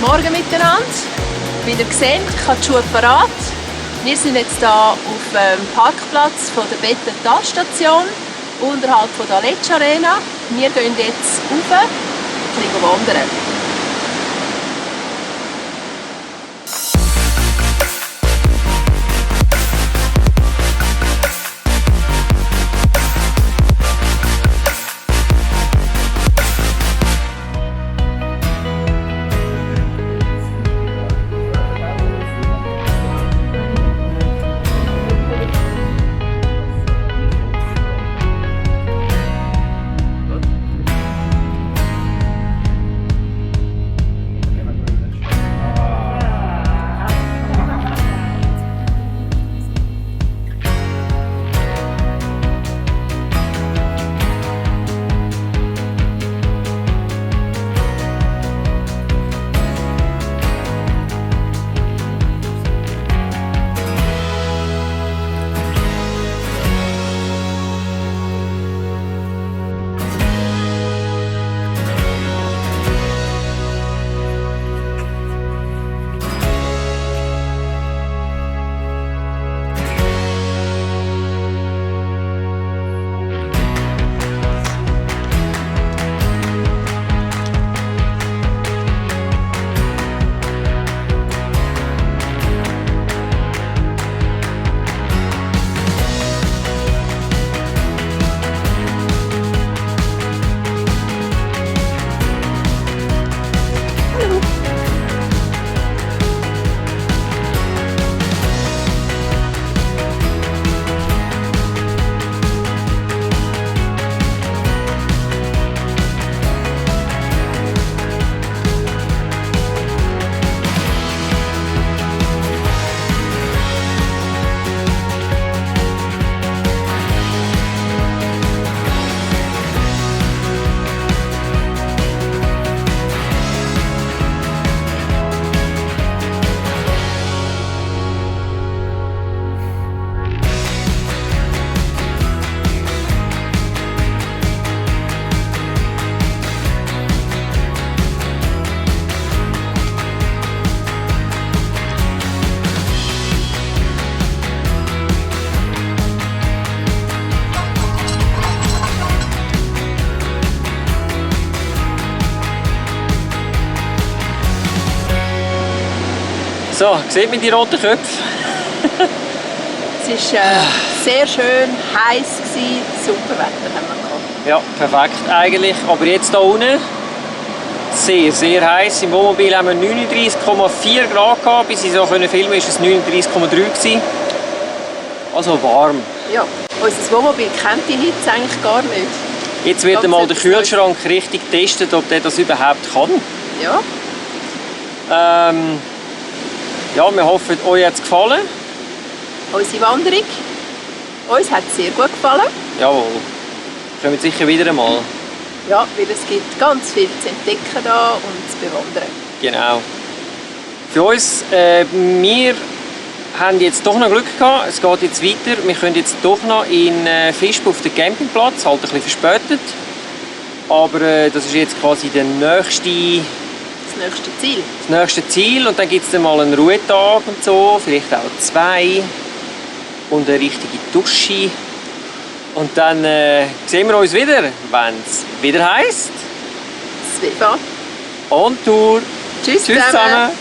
Morgen miteinander. Wie ihr seht, ich habe die Schuhe parat. Wir sind jetzt hier auf dem Parkplatz von der Better-Talstation unterhalb von der Aletsch Arena. Wir gehen jetzt rauf, ein bisschen wandern. So, sieht man die roten Köpfe? Es war sehr schön, heiß, super Wetter haben wir gehabt. Ja, perfekt eigentlich. Aber jetzt hier unten, sehr, sehr heiß. Im Wohnmobil haben wir 39,4 Grad gehabt. Bis ich so filmen konnte, war es 39,3. Also warm. Ja, unser Wohnmobil kennt die Hitze eigentlich gar nicht. Jetzt wird einmal der Kühlschrank richtig getestet, ob der das überhaupt kann. Ja. Ja, wir hoffen, euch hat es gefallen. Unsere Wanderung. Uns hat es sehr gut gefallen. Jawohl. Kommen sicher wieder einmal. Ja, weil es gibt ganz viel zu entdecken da und zu bewundern. Genau. Für uns, wir haben jetzt doch noch Glück gehabt. Es geht jetzt weiter. Wir können jetzt doch noch in Visp auf den Campingplatz, halt ein bisschen verspätet. Aber das ist jetzt quasi der nächste Ziel. Das nächste Ziel. Und dann gibt es dann mal einen Ruhetag und so, vielleicht auch 2. Und eine richtige Dusche. Und dann sehen wir uns wieder, wenn es wieder heisst. Sviva. On Tour. Tschüss zusammen.